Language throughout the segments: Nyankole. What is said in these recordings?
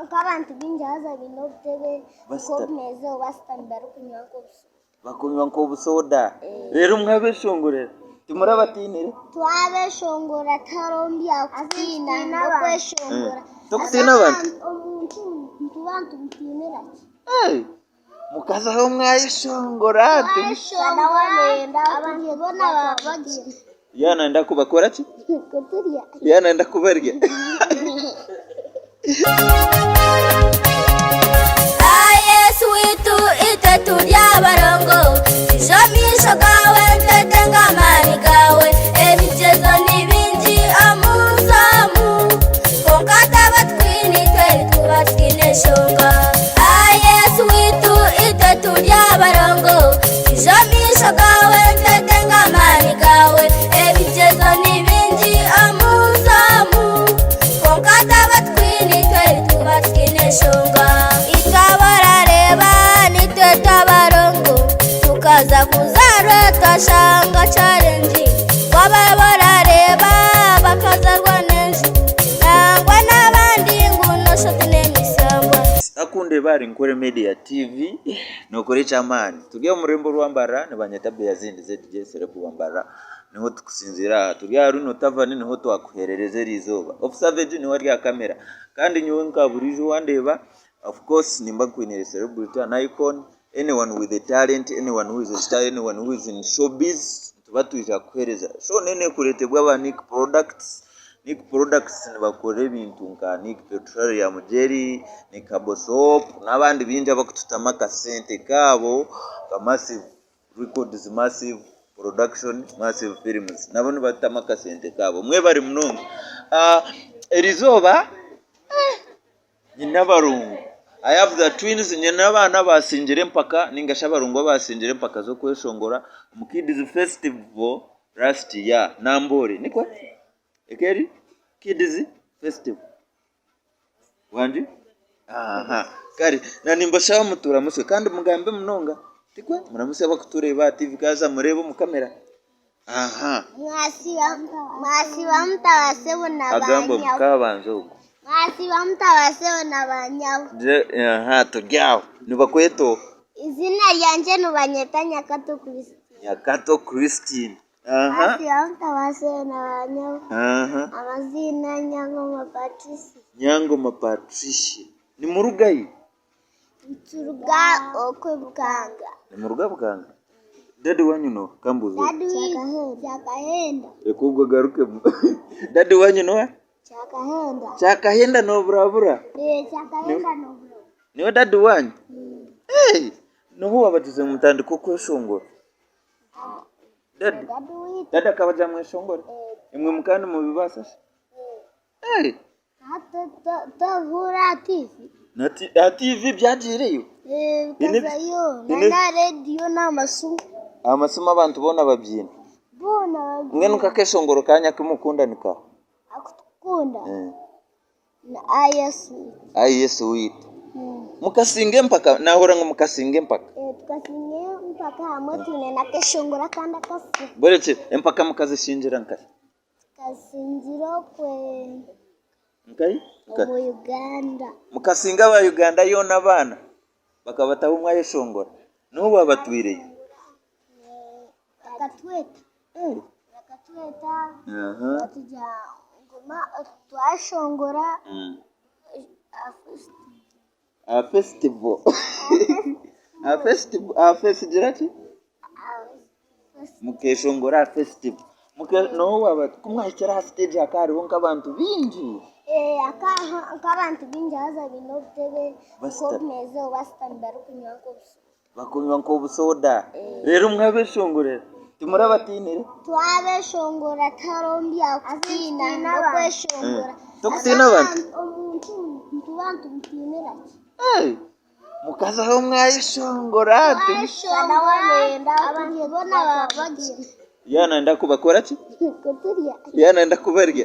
Nk'abantu baingi haza baine obutebe Basitami. nk'obumeeza obu basitami barikunywa nk'obusoda. Bakunywa nk'obusoda. Reero mwabeshongorera timurabatiinire? Twabeshongora tihariho byakutiina n'okweshongora. Tokutiina abantu? Omuntu nituba nitumutiinira ki? Hey! Mukazaho mwayeshongora. Twayeshongora abantu boona baba bagye. Yaaba nayenda kubakora ki? Kuturya. Yaaba nayenda kubarya. Ai Yesu waitu itwe turi abarongo, ija omu maisho gaawe nitwetenga amaani gaawe. Ebigyezo ni bingi omu nsi omu, kwonka twaba twine itwe nituba twine enshonga. Ai Yesu waitu itwe turi abarongo, ija omu maisho gaawe nitwetenga amaani gaawe. Ebigyezo ni bingi omu nsi omu, Kwonka twaba twine itwe nituba twine enshonga. Itwe abarareeba nitwe twabarongo tukaza kuzaarwa twashanga challenge. Bo abarareeba bakazarwa n'enju nangwa n'abandi ngu nosha twine emisambwa. Akunda eba ari Nkore Media TV nokora eky'amaani. Turi omu rurembo rwa Mbarara nibanyeta Beyazindi ZJ Celeb wa Mbarara. Niho tukusinziira aha. Turi aha Rhino Tavern niho twakuheerereza eri izooba. Officer Veggie niwe ari aha kamera. Kandi nyowe nka buriijo wandeeba, of course nimba nkwiniire celebrity, an icon, anyone with a talent, anyone who is a star, anyone who is in showbiz, nituba twija kukuheereza. Show neenu erikureetebwa aba Nick Products. Nick Products nibakora ebintu nka Nick Petroleum Jelly, Nick Herbal Soap n'abandi baingi abarikututamu akasente kaabo nka Massive. Records Massive Production Massive Films nabo nibatutamu akasente kaabo. Mwebare munonga. Erizooba nyine abarongo. I have the twins, nyine abaana abasingire empaka ninga shi abarongo abasingire empaka z'okweshongora omu Kids Festival last year Namboole. Nikwe? Eka eri? Kids Festival. Wangi? Aha, kare na nimbashaba muturamutsye kandi mugambe munonga, tikwe? Muramutsye abarikutureeba aha tiivi kaaza mureebe omu kamera. Aha. Mwasiiba muta basebo na Agamba banyabo? omukabanza ogwo. Mwasiiba muta basebo na banyabo? Aha, turi aho. Nibakweta oha? Eiziina ryangye nibanyeta Nyakato Christine. Nyakato Christine. Aha. Aha. Amaziina Nyangoma Patricia. Nyangoma Patricia. Nimuruga hi? Nituruga okwe Bukanga. Nimuruga Bukanga? Daddy wanyu noha? Kambuuze. Daddy witu Kyakahenda. Reka ogwo agarukemu. Daddy wanyu noha? Kyakahenda. Kyakahenda noburabura? Ee, Kyakahenda noburabura. Niwe daddy wanyu? Hey! Noha owabagizire ngu mutandike okweshongora? Daddy, daddy akaba agira mweshongore imwe mukaba nimubibaasa shi? Hey! Tobuura aha TV. Aha TV byagiireyo? Bikazayo na rediyo n'amasimu. Amasimu abantu boona babyine? Boona babyine. Mbwenu nk'akeshongoro kanyu aku mukunda ni kaha? Aku tukukunda? Ni Ai Yesu waitu. Ai Yesu waitu. Mukasinga empaka, nahurira ngu mukasinga empaka. Tukasinga empaka hamwe twine n'akeshongoro akandi akasya. Mbwenu empaka mukazisingira nkahi? Tukazisingira okwe. Nkahi? Omu Uganda. Mukasinga aba Uganda yoona abaana bakabataho mwayeshongora. N'oha owaabatwireyo? Bakatweta. Bakatweta batugira ngu twashongora Aha festival. Aha festival, aha fesi gira ki? Mukeshongora aha festival. N'oha owaaba ku mwahikire aha stage hakaba hariho nk'abantu baingi. Nk'abantu baingi haza baine obutebe nk'obumeeza obu basitami barikunywa nk'obusoda. Bakunywa nk'obusoda. Reero mwabeshongorera, timurabatiinire? Twabeshongora tihariho byakutiina n'okweshongora. Tokutiina abantu? Omuntu nituba nitumutiinira ki? Hey! Mukazaho mwayeshongora. Twayeshongora abantu boona baba bagye. Yaaba nayenda kubakora ki? Kuturya. Yaaba nayenda kubarya.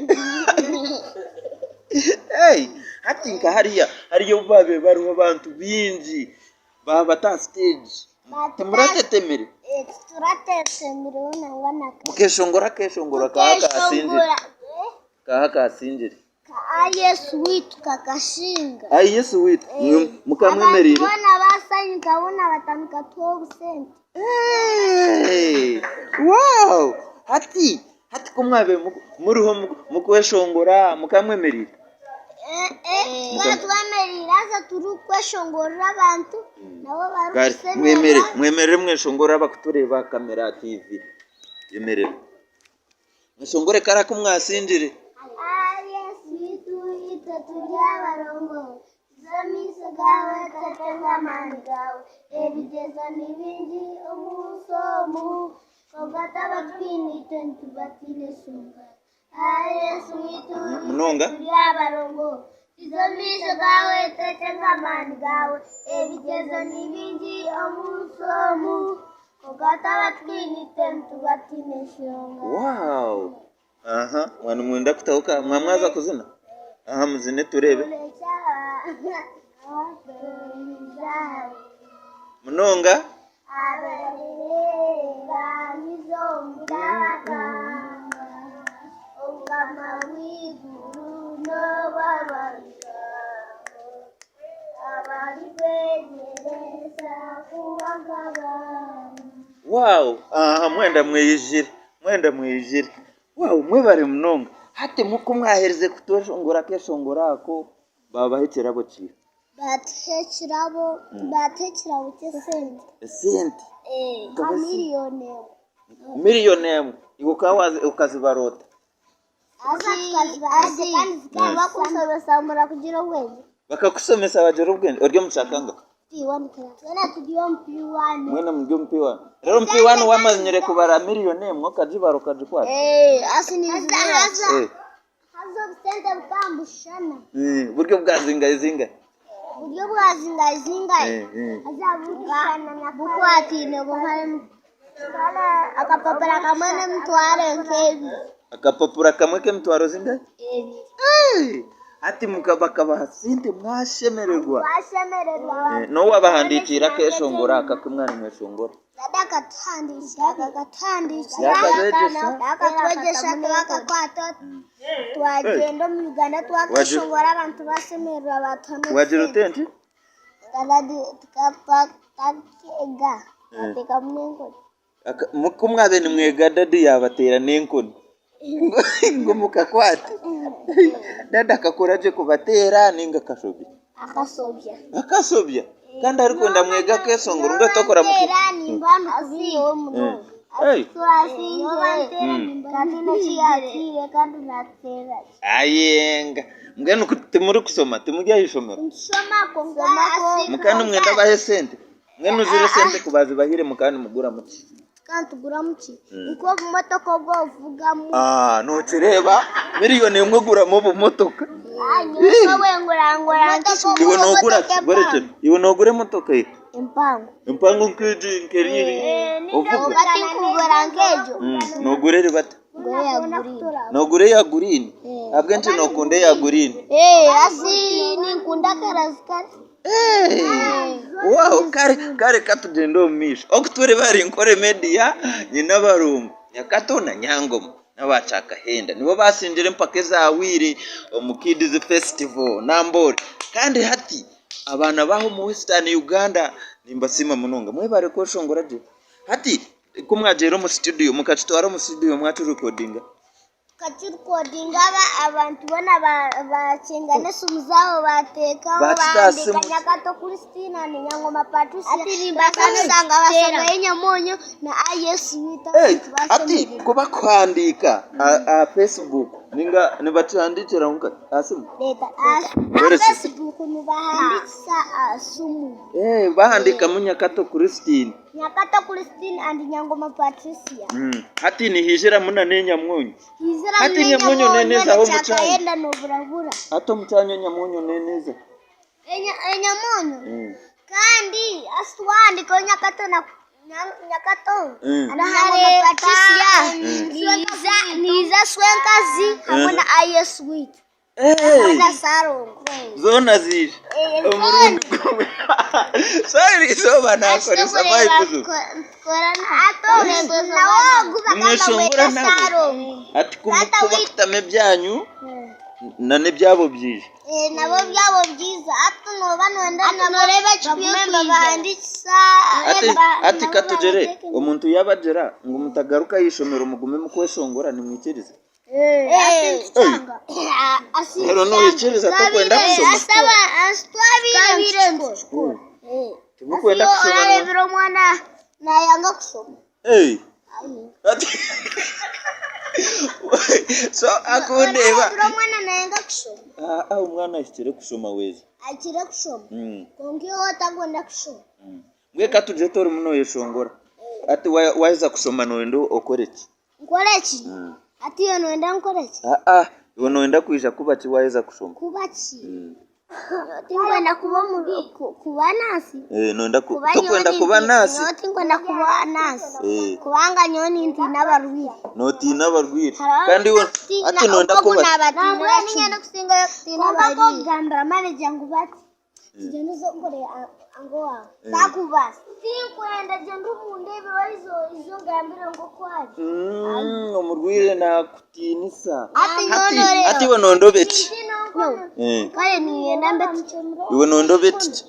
Hey! Hati nka hariya, hariya obu baabaire bariho abantu baingi. Baabata aha siteegi. Timuratetemire? Tituratetemireho nangwa na kakye. Mukeshongora akeshongoro kaha kaasingire? Kaha kaasingire? Ai Yesu waitu kakashinga. Ai Yesu waitu Eh, mukamwemerire. Abantu boona basanyuka boona batandika kutuha obusente. Hey! Wow! Hati hati ku mwabe muriho mukweshongora mukamwemerire. Tukaba twemereire haza turikweshongorera abantu nabo Kare mwemere barikusemererwa. mwemerere mweshongore abakutureeba aha kamera aha TV. Yemerera. Mweshongore kare aku mwasingire. Ai Yesu waitu itwe turi abarongo tuze omu maisho gaawe twetenga amaani gaawe ebigyezo ni bingi omu nsi omu kwonka twaba twine itwe nituba twine enshonga Ai Yesu waitu itwe Munonga. turi abarongo tuze omu maisho gaawe twetenga amaani gaawe ebigyezo ni bingi omu nsi omu kwonka twaba twine itwe nituba twine enshonga Wow! Aha, mwaba nimwenda kutahuka mwamwaza kuzina? Aha muzine tureebe. Munonga. Wow! Aha mwenda mweyijire, mwenda mweyijire. Wow! Mwebare munonga. Hati ku mwaherize kutweshongora akeshongoro ako, baabaha ekirabo ki? Batuha ekirabo, batuha ekirabo ky'esente. Esente? Nka miriyoni emwe. Miriyoni emwe? Iwe okaba okazibara ota? Haza tukazibara kandi zikaba bakushomesa kugira obwengye. Bakakushomesa wagira obwengye? Ori omu kya kangahe? P1 class. Twena turi omu P1. Mwena muri omu P1. Reero omu P1 wamanyire kubara miriyoni emwe okagibara okagikwata? Haza haza obusente bukaba nibushushana. Buri obwa zingahi zingahi? Buri obwa zingahi zingahi. Haza bukushushana bukwataine akapapura kamwe n'emitwaro nk'ebiri. Akapapura kamwe k'emitwaro zingahi? Ebiri. Hati bakabaha sente mwashemererwa. Twashemererwa. N'oha owaabahandiikiire akeeshongoro aka aku mwaba nimweshongora? Dada akatuhandiikira akakatuhandiikira Yaakabegyesa? akatwegyesa twakakwata twagyenda omu Uganda twakeshongora abantu bashemererwa batuha Wagira ota enti? Tukakega twateekamu n'enkoni. Ku mwabaire nimwega dadi yaabateera n'enkoni ngu mukakwate. Dadi akakora gye kubateera nainga akashobya? Akasobya. Akasobya? Kandi arikwenda mwege akeshongoro mbwenu tokora muki? Ayenga mbwenu ku timurikushoma timuri aha ishomero? Mukaba nimwenda bahe esente? Mbwenu ziri esente ku baazibahire mukaba nimuguramu ki? Nookireeba miriyoni emwe eguramu obumotoka. Iwe noogura ki? Iwe noogura emotoka eha? Empango nk'egi nk'eri ovuga? Noogura eri bata? Noogura eya guriini? Ahabw'enki nookunda eya guriini? Wow! Kare kare katugyende omu maisho. Oku turi bari Nkore Media nyine abarongo Nyakato na Nyangoma n'aba Kyakahenda nibo baasingire empaka ezaahweire omu Kids Festival Namboole. Kandi hati abaana b'aha omu Western Uganda nimbasiima munonga. Mwebare kweshongora gye. Hati ku mwagiire omu situdiyo mukakitwara omu situdiyo mwakirikodinga? Tukakirikodinga abantu boona bakyenga n'esimu zaabo bateekaho bahandiika Nyakato Christine na Nyangoma Patricia bakashanga bashangayo Nyamunyu na IS waitu abantu Hati bashemererwa. ku bakuhandiika aha Facebook ninga nibakihandiikira nkahi aha simu? Aha Facebook nibahandiikisa aha simu. Bahandiikamu Nyakato Christine. Nyakato Christine and Nyangoma Patricia. Hati nihaijiramu na n'enyamwonyo. Haiziramu Hati enyamwonyo n'enyamwonyo neneeza aho omu kyanya. Kyakayenda noburabura. Hati omu kyanya enyamwonyo neneeza. Enyamwonyo kandi asi twahandikaho Nyakato na Nyakato na Nyangoma Patricia niiza Swenkazi hamwe na IS waitu. Hamwe na Sarongo. Zoona ziija omurundi gumwe. Sorry izooba naakoresa vibe. Nimweshongora nabo. Hati ku murikuba kutamu ebyanyu. Na n'ebyabo byija. Eh, nabo byabo byiza hati noba noyenda nabo bagume babahandikisa Ati ati katugire omuntu yabagira ngu mutagaruka aha ishomero mugume mukweshongora nimwikiriza. Rero noikiriza tokwenda kushoma. Twabire ntukikora. Timukwenda kushoma. Orarebera omwana nayanga kushoma. Hey. Ati- So akundeeba. Orarebera omwana nayanga kushoma. Ah, ah, omwana ahikire kushoma weeza. Akire kushoma. Kwonka iwe otakwenda kushoma. Mbwenu katugire torimu noyeshongora. Ati wa- waheza kushoma noyenda okore ki? Nkore ki? Ati iwe noyenda nkore ki? Ah, ah, iwe noyenda kwija kuba ki waheza kushoma? Kuba ki? Tinkwenda kuba omu kuba nasi. Eh, noyenda ku, Kuba tokwenda nyowe kuba ninti- nasi. Nyowe tinkwenda kuba nasi. Eh, Kubanga nyowe nintiina abarwaire. notiina abarwaire. Kandi iwe ati noyenda kuba ki? Kugambira manager ngu bati tugende uzongore ango wawe takubasa tinkwenda genda omundebero izo izo ngambire ngu kwari Omurwaire nakutiinisa. Ati Hati nyowe hati iwe noyenda obe ki? Eh, kare ninyenda mbe teacher. iwe noyenda obe teacher.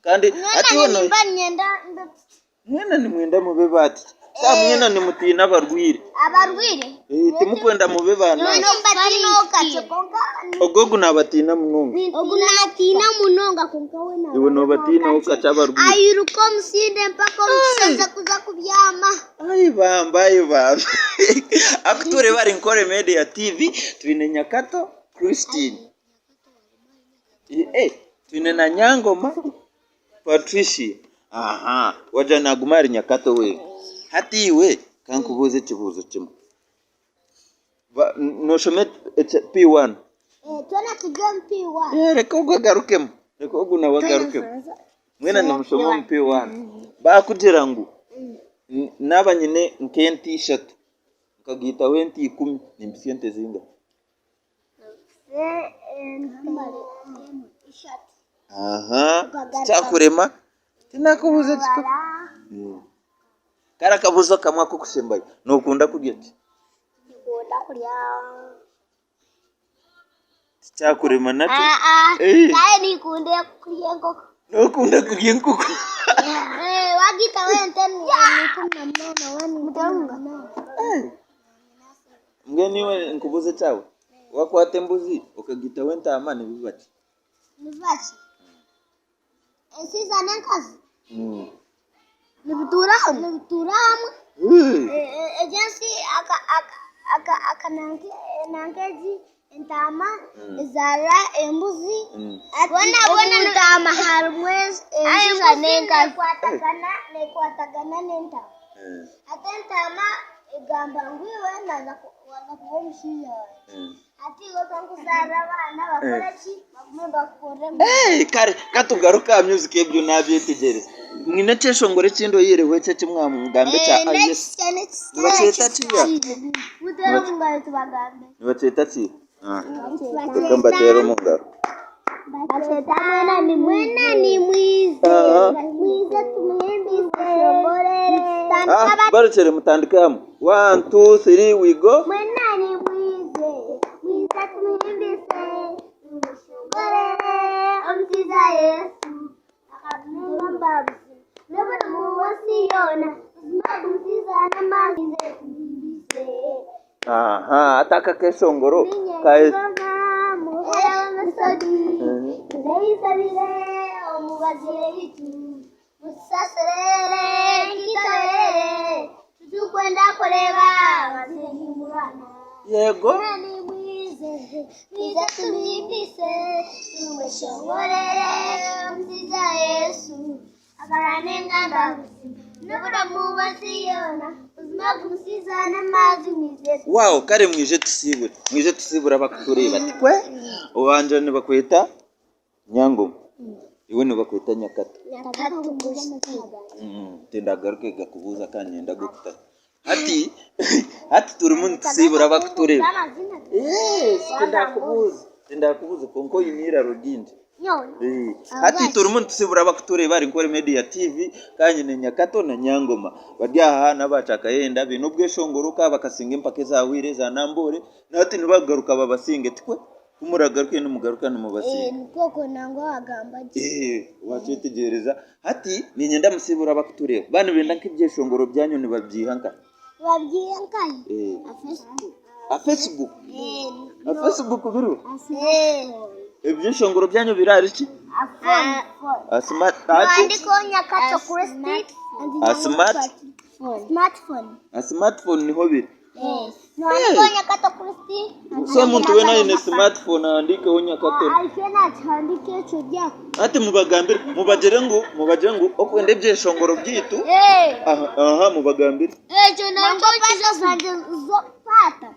Kandi hati iwe Mwena noyenda nimba ninyenda mbe teacher. mwena nimwenda mube ba teacher. Sa mwena nimutiina abarwaire. Abarwaire Eh, timukwenda mube ba nasi. nimbatiina okakye konka Ogu ogu nabatiina munonga. ogu natiina munonga konka we na Iwe nobatiina okaca abarwaire. ayiruka omusinde mpaka omukisozi kuza kubyama. Ai bamba, ai bamba. Akutureba ari Nkore Media TV, twine Nyakato Christine. Eh, twine na Nyangoma Patricia. Aha, waja naguma ari Nyakato we. Hati iwe kankubuuze ekibuuzo kimwe. Ba- Noshoma P1. Twena turi omu P1. Eh, reka ogu agarukemu. Reka ogu nawe agarukemu. Mwena nimushoma omu P1. Baakugira ngu naaba nyine nk'ente ishatu nkagiitaho ente ikumi nimpitsya ente zingahi? Aha, tikyakurema tinakubuuza ekiko. Kare akabuuzo kamwe ak'okusembayo, nookunda kurya ki? Nikunda kurya. Tikyakurema nakyo? Eh. Kare nikunda kurya enkoko. Nookunda kurya enkoko? Wagiitaho ente ni 18 wani 18. Mbwenu iwe nkubuuze ekyawe, waakwata embuzi okagiitaho entaama nibiba ki? Nibiba ki? Ensiza n'enkazi nibituura hamwe. Nibituura hamwe. Egyo ensi nanka egi entaama ezaara embuzi. Bona bona entaama harimu ensiza n'enkazi. Nekwatagana n'entaama. Hati entaama egamba ngu iwe naaza kuba omushaija wangye. Hati iwe kankuzaarira abaana bakore ki? Bagume bakukore. Hey, kare katugaruke aha music ebyo nabyetegyereza. Mwine ekyeshongoro ekindi oyihireho ekyo eki mwamugamba ekya Yes. Nibakyeta kiya? Muteere omu ngaro tubagambe. Nibakyeta ki? Ah. Reka mbateere omu ngaro. Bakyeta mwena ni mwena ni mwize. Ah. Mwize tumuhimbise. Ah, barekyere mutandike hamwe. One, two, three, we go. Mwena ni mwize. Mwize tumuhimbise. Tumushongorere. Omukiza Yesu. Akatugamba buzima. N'oburamu bw'ensi yoona. Buzima bumukiza n'amazi. Mwize tumuhimbise. Aha, ati aka keshongoro ka Yego. Wow, kare mwije tusibure. Mwije tusibure abakutureba tikwe. Obanja nibakweta Nyangoma. Iwe nibakweta Nyakato. Tindagaruke gakubuuza kanyenda gukutata. Hati hati turimu nitusibura abakutureba. Yes, tindakubuuza. Tindakubuuza konka oine eiraro ryingi. Eh, Hati turimu nitusibura abakutureba ari Nkore Media TV kandi ni Nyakato na Nyangoma. Bari aha n'abacakayenda baine obweshongoro ka bakasinga empaka ezahwire eza Namboore nahati nibagaruka babasinge tikwe. Ku muragaruke nimugaruka nimubasiima. Nikwo okwo nangwa wagamba gye. Wakyetegyereza. Hati niinyenda musiibure abakutureeba. Baaba nibenda nk'ebyeshongoro byanyu nibabyiha nkahi? Nibabyiha nkahi? Aha Facebook. Aha Facebook? Aha Facebook biriho? Ebyeshongoro byanyu biri ahari ki? Aha smart aha ki? Nibahandikaho Nyakato Christy. Aha smart? Smartphone. Aha smartphone niho biri. Nibahandikaho Nyakato Christy. So omuntu weena aine smartphone ahandiikeho Nyakato. Ahike nakihandika ekyo rya. Hati mubagambire, mubagire ngu, mubagire ngu okwenda ebyeshongoro byaitu, aha, aha mubagambire. Ekyo nakyo kiza pata.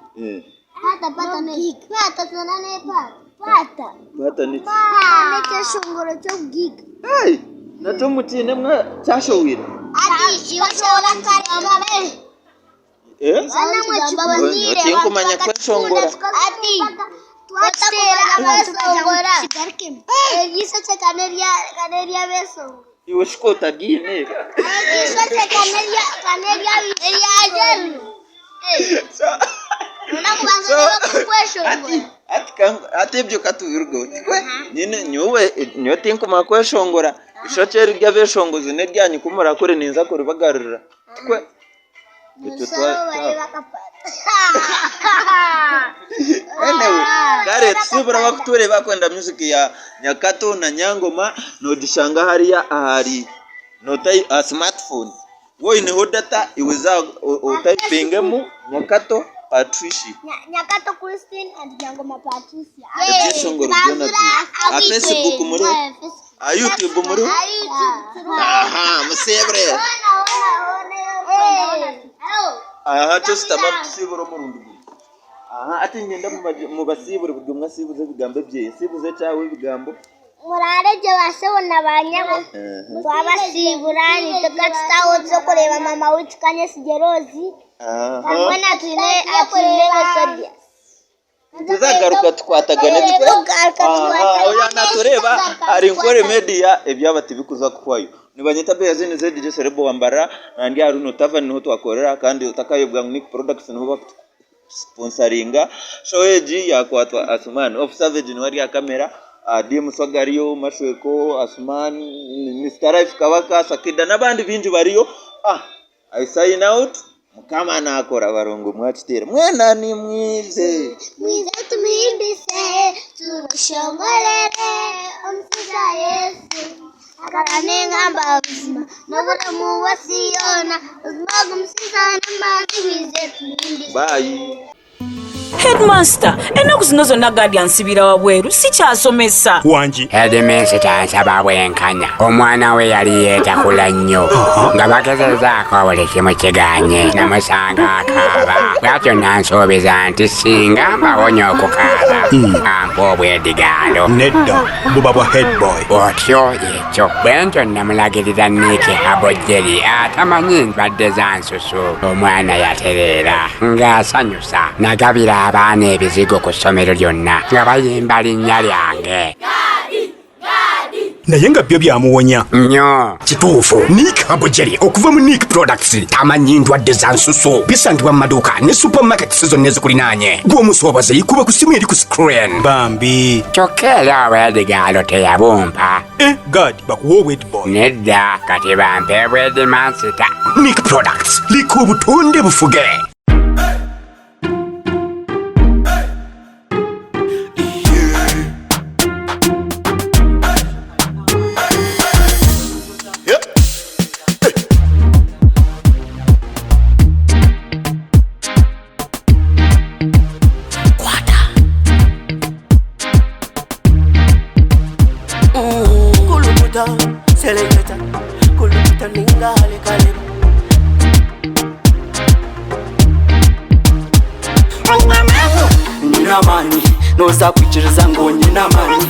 Pata pata ne pata tona ne pata. Pata. Pata niki? Pata n'ekyeshongoro ky'obugiga. Hey! Nakyo mukiine mwa kyashohwire. Ati iwe kyola kare. Eh? Tinkumanya kweshongora. Ati twakiteera abantu bashongora. Eryishokye kaneryabeshongora. Iwe shi kotagiine. Eryishokye kaneryabyeru. Ati ati ati ebyo katubirugeho tikwe nyine nyowe nyowe tinkumanya kweshongora ishokye eri ry'abeshongozi n'eryanyu ku murakore ninza kuribagarurira tikwe. Ekyo twa Anyway, kare tusibura abakutureeba bakwenda music ya Nyakato na Nyangoma nogishanga hariya ahari notai aha smartphone. Waaba oineho data iwe za otayipingemu Nyakato Patricia. Nyakato Christine and Nyangoma Patricia. Ebyeshongoro byona biri. Aha Facebook muriho? Aha YouTube muriho? Aha, musibure. Aha kyo shutama tusibure omurundi gumwe. Aha hati niinyenda mubasiibure buri omwe asiibuze ebigambo ebye. Sibuza ekyawe ebigambo. Muraare gye basebo na banyabo. Twabasiibura nitwe tutaho tuze kureeba mama waitu Kanyesi Rose. Hamwe na twine atwine Besodias. Tuzagaruka tukwatagane tukwe. Tugaruka Aha, oya natureeba hari Nkore Media ebyaba tibikuza kuhwayo. Nibanyeta Beyazini ZJ Serebo Wambara na ndi aha Runo Tavern niho twakorera kandi otakayebwa ngu Nick Products niho bakutusponsoringa. Show egi yakwatwa Asuman of Savage niwe ari aha kamera. DM Swaga ariyo, Mashweko, Asuman, Mr Life Kabaka, Sakida n'abandi bingi bariyo. Ah, I sign out. Mukama nakora barongo mwakiteera. Mwena nimwize. Mwize tumuhimbise tumushongorere omusiza Yesu akaba n'engamba buzima n'oburamu bwa Siyona buzima bw'omusiza n'amazi mwize tumuhimbise. Bye. Headmaster, ennaku zino zonna gaadi ansibira wabweru sikyasomesa. Wangi. Headmaster ansaba bwenkanya. Omwana we yali yeetakula nnyo nga bagezezaako buli kimu kiganye namusanga akaaba bwatyo nansuubiza nti singa mbawonya okukaaba ampa obwedigaalo. Nedda, buba bwa headboy. Otyo ekyo bwe ntyo namulagirira Nick Herbal Jelly atamanyi ndwadde za nsusu. Omwana yatereera ng'asanyusa. Nagabira abaana ebizigo ku ssomero lyonna nga bayimba linnya lyange. Naye nga byo byamuwonya. Nnyo. Kituufu. Nick Herbal Jelly okuva mu Nick Products tamanyi ndwadde za nsusu. Bisangibwa mu maduuka ne supermarkets zonna ezikulinaanye. Gwe omusobozi kuba ku ssimu eri ku screen. Bambi. Kyokka era obwedigaalo teyabumpa. Eh, God, bakuwa obwediboy. Nedda, kati bampe bwedimansita. Nick Products, leka obutonde bufuge. Kulukuta, seleketa, kulukuta ninga halekaleba. Nyina amani, noza kwikiriza ngu nyina amani.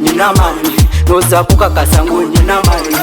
Nyina amani, noza kukakasa ngu nyina amani.